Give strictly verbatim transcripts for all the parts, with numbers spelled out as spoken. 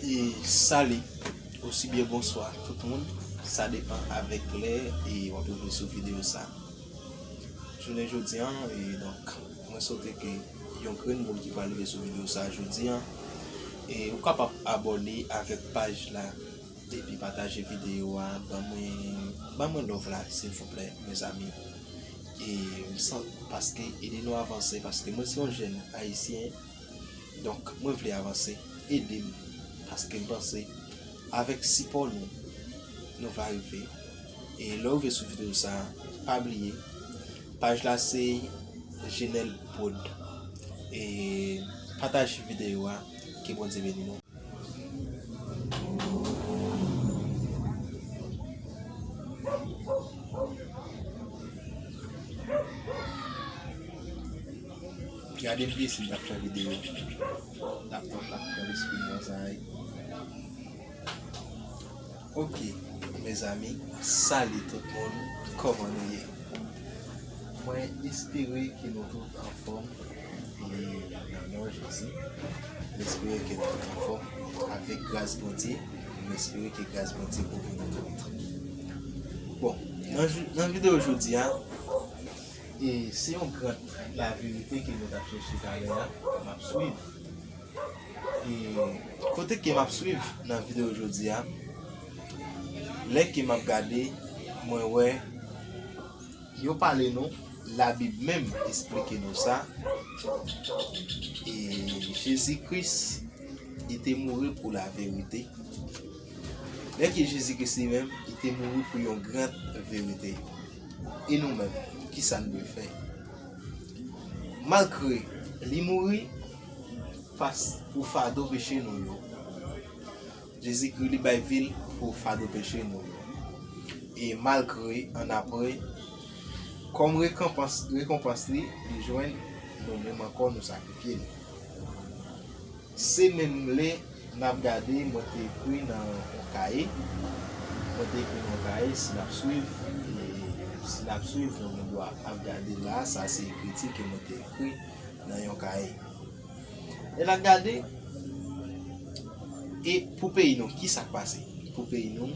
E sali, osibyen bonswa tout moun, sa depann avèk lè e w ap rive sou videyo sa. Jounen jodi an, e donk, mwen swete ke yon grenn moun ki pral rive sou videyo sa jodi an, e ou kapab abòne avèk paj la, epi pataje videyo a, ban mwen, ban mwen love la, silvouplè, mezanmi. E m san, paske ede nou avanse, paske mwen se yon jèn ayisyen, donk mwen vle avanse, ede m, paske m panse, avèk sipò nou, nou va rive. E lè w rive sou videyo sa, pa bliye, paj la se Jenel Prod. E pataje videyo a, ke Bondye beni nou. Gade m byen si m t ap fè videyo. Laptòp la ap pran lespri m nan sa a. Ok, mezanmi, sali tout moun, kòman nou ye? Mwen espere ke nou tout anfòm, e nan non Jezi, m espere ke nou tout anfòm, avèk gras Bondye, m espere ke gras Bondye kouvri nou tout. Bon, nan jou, nan videyo jodi a, e se yon gran laverite ke nou t ap chèche talè a, m ap swiv. E kote ke m ap swiv nan videyo jodi a, lè ke m ap gade, mwen wè yo pale nou, Labib menm esplike nou sa. E Jezi Kris, li te mouri pou laverite. Lè ke Jezi Kris li menm, li te mouri pou yon gran verite. E nou menm, kisa n dwe fè? Malgre li mouri, pas, pou fado peche nou yo. Jezikri li bay vi l pou fado peche nou yo. E malgre, annapre, kòm rekonpans, rekonpans li, li jwenn nou menm ankò nou sakrifye li. Se menm lè n ap gade, mwen te ekri nan yon kaye. Mwen te ekri nan yon kaye, si n ap swiv, e si n ap swiv, nou gen dwa ap gade la, sa se ekriti ke mwen te ekri nan yon kaye. E n ap gade, e pou peyi nou, ki sa k pase? Pou peyi nou,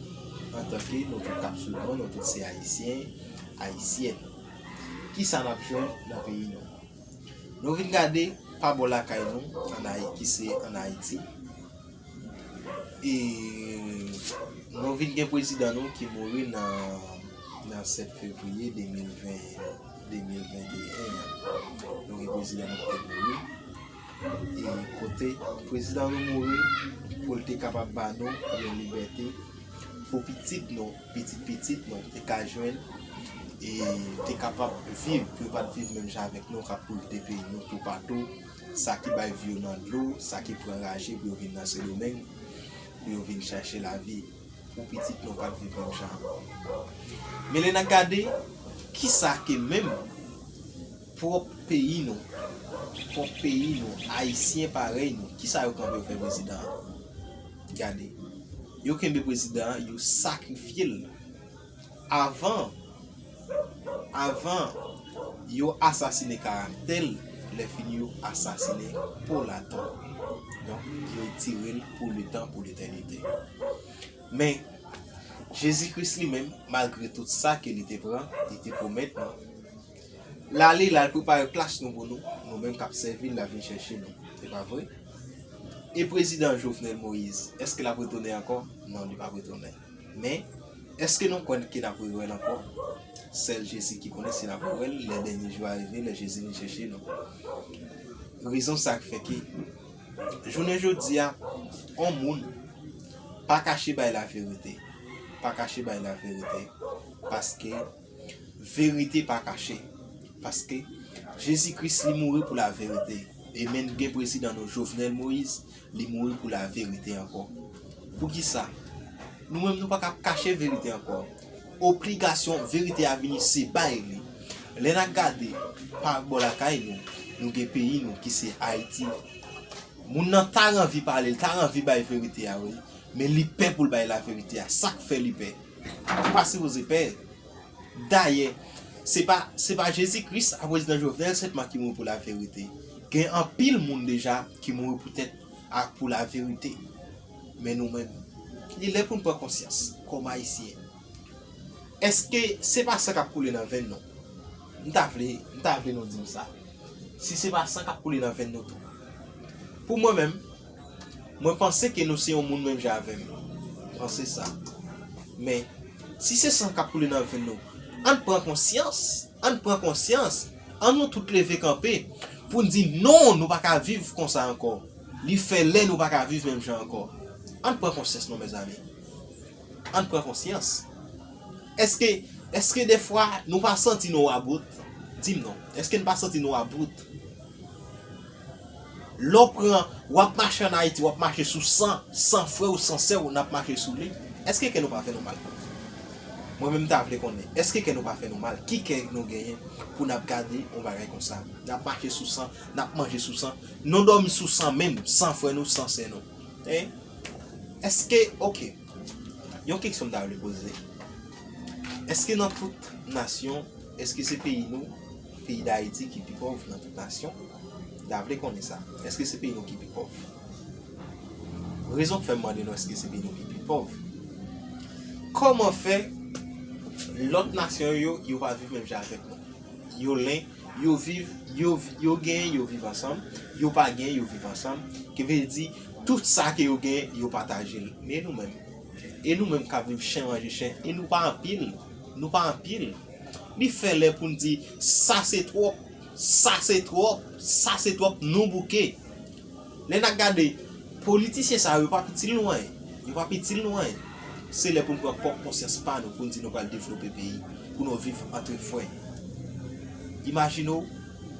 antanke nou tout k ap swiv nou, nou tout se Ayisyen, Ayisyèn. Ki sa n ap jwenn nan peyi nou? Nou vin gade pa bò lakay nou, ann Ayi-, ki se ann Ayiti. E nou vin gen prezidan nou ki mouri nan, nan sèt fevriye de mil ven, de mil venteyen an. Nou gen prezidan nou ki te mouri. E kote prezidan nou mouri pou l te kapab ba nou yon libète pou pitit nou, pitit pitit nou te ka jwenn e te kapab viv, pou yo pa t viv menm jan avèk nou k ap pote peyi nou toupatou, sa ki bay vi yo nan dlo, sa ki pran raje pou yo vin nan Sendomeng, pou yo vin chache lavi, pou pitit nou pa t viv menm jan. Men lè n ap gade, kisa ke menm pwòp peyi nou, pwòp peyi nou, Ayisyen parèy nou, kisa yo kanpe yo fè prezidan an? Gade, yo kenbe prezidan an, yo sakrifye l. Avan, avan yo asasine karaktè l, lè fini yo asasine po l atò. Donk, yo retire l pou letan, pou letènite. Men, Jezi Kris li menm, malgre tout sa ke li te pran, li te pwomèt nou, l ale, l al prepare plas nou pou nou, nou menm k ap sèvi l, l ap vin chèche nou. Se pa vre? E prezidan Jovenel Moïse, èske l ap retounen ankò? Non, li p ap retounen. Men, èske nou kwè ke n ap rewè l ankò? Sèl Jezi ki konnen si n ap rewè l, lè dènye jou a rive, lè Jezi vin chèche nou. Rezon sa k fè ke, jounen jodi a, on moun pa kache bay laverite. Pa kache bay laverite. Paske verite pa kache. Paske Jezi Kris li mouri pou laverite. E menm gen prezidan nou Jovenel Moïse, li mouri pou laverite ankò. Poukisa? Nou menm nou pa ka kache verite ankò. Obligasyon verite a vini se bay li. Lè n ap gade pa bò lakay nou, nou gen peyi nou ki se Ayiti. Moun nan ta anvi pale, l ta anvi bay verite a, wi. Men li pè pou l bay laverite a. Sa k fè li pè? Ou pa sipoze pè. Dayè, se pa, se pa Jezi Kris ak prezidan Jovenel sèlman ki mouri pou laverite. Gen anpil moun deja ki mouri poutèt ak pou laverite. Men nou menm, li lè pou n pran konsyans kòm Ayisyen. Èske se pa san k ap koule nan venn nou? M ta vle, m ta vle nou di m sa. Si se pa san k ap koule nan venn nou tou. Pou mwen menm, mwen panse ke nou se yon moun menm jan avè m. M panse sa. Men, si se san k ap koule nan venn nou, ann pran konsyans. Ann pran konsyans. Ann nou tout leve kanpe pou n di non, nou pa ka viv konsa ankò. Li fè lè nou pa ka viv menm jan ankò. Ann pran konsyans non, mezanmi. Ann pran konsyans. Èske, èske defwa nou pa santi nou about? Di m non. Èske n pa santi nou about? Lè w pran, w ap mache ann Ayiti, w ap mache sou san, san frè w, san sè w, n ap mache sou li. Èske kè nou pa fè nou mal? Mwen menm, m ta vle konnen, èske kè nou pa fè nou mal? Ki kè nou genyen pou n ap gade yon bagay konsa? N ap mache sou san, n ap manje sou san, nou dòmi sou san menm, san frè nou, san sè nou. Hein? Èske, oke, yon keksyon m ta vle poze. Èske nan tout nasyon, èske se peyi nou, peyi Dayiti ki pi pòv nan tout nasyon? M ta vle konnen sa. Èske se peyi nou ki pi pòv? Rezon k fè m mande nou èske se peyi nou ki pi pòv. Kòman fè lòt nasyon yo, yo pa viv menm jan avèk nou? Yo len, yo viv, yo, yo gen, yo viv ansanm, yo pa gen, yo viv ansanm. Ki vle di, tout sa ke yo gen, yo pataje l. Men nou menm, e nou menm k ap viv chen manje chen, e nou pa anpil, nou pa anpil. Li fè lè pou n di, sa se twòp, sa se twòp, sa se twòp, nou bouke. Lè n ap gade, politisyen sa yo, yo p ap itil nou anyen. Yo p ap itil nou anyen. Se lè pou n pran pwòp konsyans pa nou, pou n di nou pral devlope peyi, pou nou viv antre frè. Imajine w,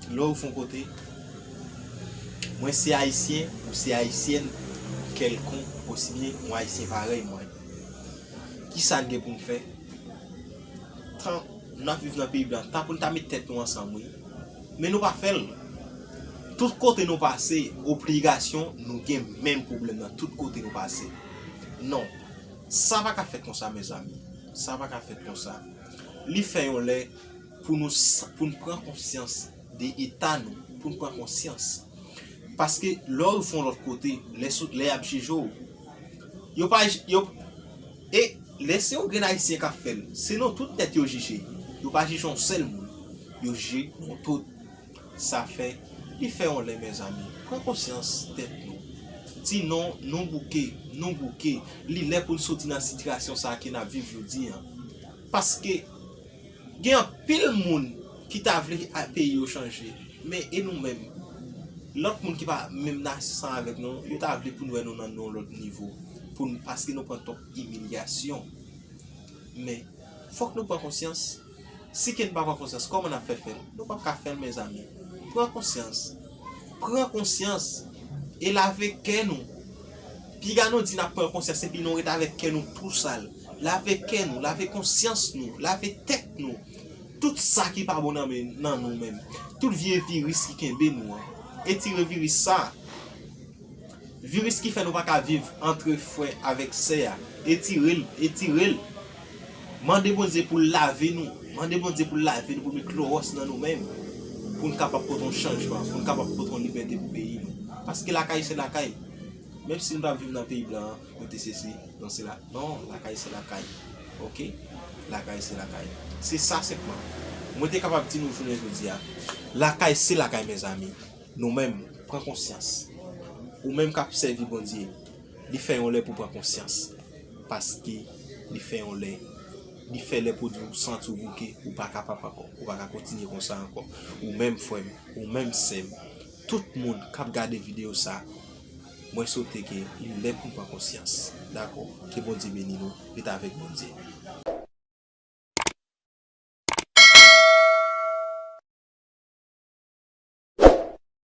lè w rive yon kote, mwen se Ayisyen, ou se Ayisyèn, kèlkonk, osibyen yon Ayisyen parèy mwen. Kisa n gen pou n fè? Tan n ap viv nan peyi blan, tan pou n ta met tèt nou ansanm, wi. Men nou pa fè l. Tout kote nou pase, obligasyon, nou gen menm pwoblèm nan. Tout kote nou pase. Non. Sa pa ka fèt konsa, mezanmi. Sa pa ka fèt konsa. Li fè yon lè pou nou, pou n pran konsyans de eta nou, pou n pran konsyans. Paske lè w rive yon lòt kote, lè, lè y ap jije w, yo pa, yo, e lè se yon grenn Ayisyen k ap fè l, se nou tout nèt yo jije. Yo pa jije yon sèl moun. Yo jije nou tout. Sa fè, li fè yon lè, mezanmi. Pran konsyans tèt nou. Di non, nou bouke, nou bouke. Li lè pou n soti nan sitiyasyon sa a ke n ap viv jodi a. Paske gen anpil moun ki ta vle peyi yo chanje. Men e nou menm? Lòt moun ki pa menm nan san avèk nou, yo ta vle pou n wè nou nan yon lòt nivo. Pou n, paske nou pran twòp imilyasyon. Men, fòk nou pran konsyans. Si ke n pa pran konsyans, kòman n ap fè fè l? Nou p ap ka fè l, mezanmi. Pran konsyans. Pran konsyans. E lave kè nou. Piga nou di n ap pran konsyans epi nou ret avèk kè nou tou sal. Lave kè nou, lave konsyans nou, lave tèt nou. Tout sa ki pa bon nan men, nan nou menm. Tout vye viris ki kenbe nou an. Etire viris sa. Viris ki fè nou pa ka viv antre frè avèk sè a. Etire l, etire l. Mande Bondye pou l lave nou. Mande Bondye pou l lave nou, pou l met klowòs nan nou menm. Pou n kapab pote yon chanjman, pou n kapab pote yon libète pou peyi nou. Paske lakay se lakay. Menm si nou t ap viv nan peyi blan an, nou te sesi, non, se la, non, lakay se lakay. Oke? Lakay se lakay. Se sa senpman. Mwen te kapab di nou jounen jodi a, lakay se lakay, mezanmi. Nou menm, pran konsyans. Ou menm k ap sèvi Bondye, li fè yon lè pou pran konsyans. Paske li fè yon lè, li fè lè pou di w santi w bouke, ou pa kapab ankò, ou pa ka kontinye konsa ankò. Ou menm frè m, ou menm sè m, tout moun k ap gade videyo sa, mwen swete ke li lè pou n pran konsyans. Dakò? Ke Bondye beni nou, ret avèk Bondye.